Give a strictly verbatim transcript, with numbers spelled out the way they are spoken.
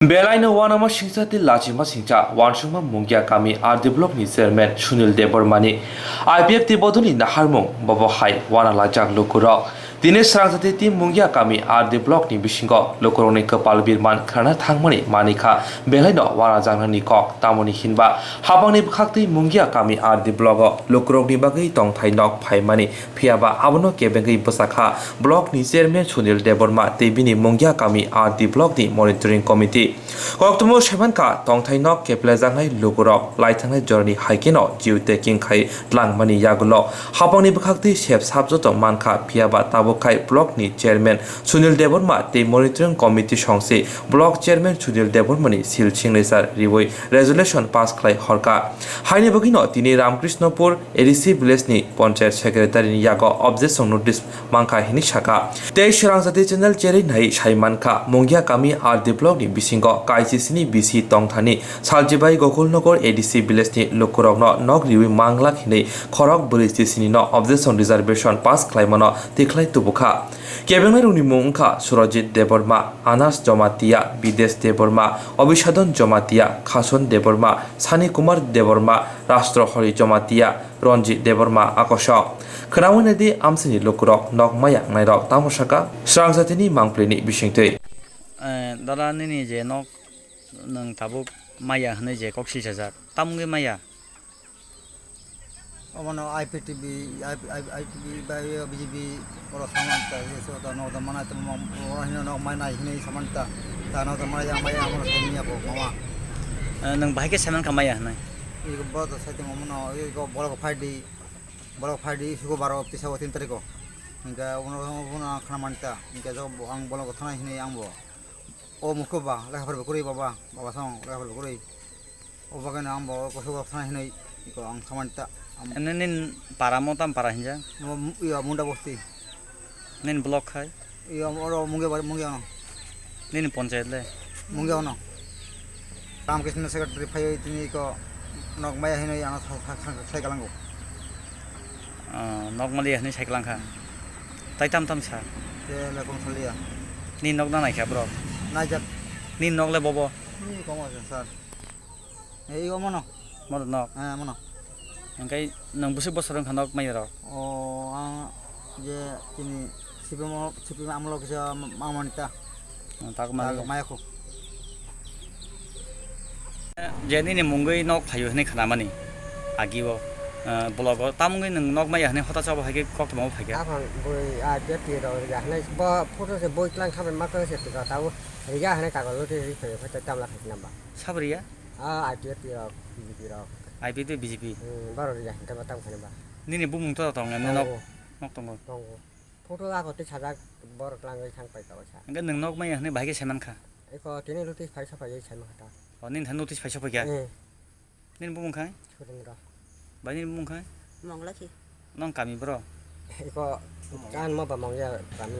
Belaino uanama singcha tei lachima singcha uansukma Mungia kami R D block ni chairman Sunil Debbarma ni I P F T bodolni naharmung, bobo hai uana lajak lukurok. Tini srangjati tei Mungia kami R D block ni bisingo lukurokni kwpal birman khrana thangmani manikha belaino uana jaknani kok, tamoni hinba hapangni bwkhaktwi Mungia kami R D block o lukurokni bagwi tongthai nok phaimani. Phiyaba abono kebengwi bwsakha block ni chairman Sunil Debbarma tei bini Mungia kami R D block ni monitoring committee. Koktwmao saimankha, tongthai nok keplejaknai lukurok laithangnai jorani hai kheno geotagging khai tlangmani yagulo hapangni bwkhaktwi sep sap joto mankha, phiyaba tabuk khai block ni chairman Sunil Debbarma tei monitoring committee songsi block chairman Sunil Debbarma ni seal signature riwi resolution pass khlai horkha. Haini bagwino tini Ramkrishnopur A D C village ni panchayat secretary ni yago objection notice mankha hinwi sakha. Tei srangjati channel cherwi nai sai mankha, Mungia kami R D block ni bisingo kaisisini bisi tongthani salchibai Gokulnagar A D C village ni lukurokno nok riwi manglak hinwi khorok brwi sisini no objection reservation pass khlaimano tikhlai tubukha. Kebengnai rokni mung wngkha Surajit Debbarma, Anas Jamatia, Bidesh Debbarma, Abhisadon Jamatia, Khason Debbarma, Sani Kumar Debbarma, Rastro Hori Jamatia, Ranjit Debbarma akosok. Khwnawi naidi amchaini lukurok nok maya wngnairok tamo sakha srangjatini mangpilini bisingtwi. Eh, dada, nini je nok nwng tabuk maya hwnwi je kok silchajak, tamo wngwi maya? Omono I P T V, I P, I P, I P T V bai B J P oro samanta, so ta nok da mana ta mo, oro hino nok mai nai hino samanta, ta nok da mana yang mai yang mo hino ya bo mama. Eh, nwng bahai khe saiman kha maya hwnwi? Iko bo to sai tong omono, iko borok phai di, borok phai di, suko baro tisa o tin tariko. Hingke omono, omono khana manta, hingke jo bo ang borok thana hino ang bo. O mukho ba, lekha pora bo kwrwi baba, baba song lekha pora bo kwrwi. O bagwi no ang bo kosok rok thana hinwi ko ang samani ta. Am- Ene nin para mo tam para hinja? Mo, iya, Munda Bosti. Nin block khai? Iya, oro Mungia bar, Mungia ono. Nin panchayat le? Mungia ono. Ram Krishna secretary phaiwi tini ko nok maya hinwi ano sa, sa, sa, sai kalango. Ah, nok maliya hinwi sai kalang kha. Tai tam tam sa? Te le kong saliya. Ni nok na naikha bro? Naijak. Ni nok le bobo? Ni kong sir. Ei, omono. Mono nok? Eh, mono. Hingkai nwng bwswk bosor wngkha nok maya rok? O, ang je tini sibimo, sibimo amlo kisa ma-, mangmani ta. Hmm, tak mani. Tak maya khu. Je nini mungwi nok phaio hinwi khnamani agi o, eh, blogo. Tamungwi nwng nok maya hinwi hota chobo hai khe koktwma bo phaikha. Aphang bui a je twi rok rwya hinwi bo photo se boi tlang kha bai ma tong se twi rok tabuk rwya hinwi kagol o twi ri phai phai tamla khai namba. Sabo rwya? A I P F T rok, B J P rok. I P F T, B J P? Hmm, borok rwya hinwi tamo tamo khainwi ba. Nini bumung to tong emne nok, tongo, nok tongo. Tongo. Photo ako tei sajak borok langwi thang pai ka waisa. Hingke nwng nok maya hinwi bahai khe saiman kha? Eko tini notice phai sapai sai mankha ta. O, nini tha notice phai sapai kha? Eh. Nini bumung khai? Surendra. Bai nini bumung khai? Mongla khi. Nong kami bro? Eko kan mo ba mongya kami.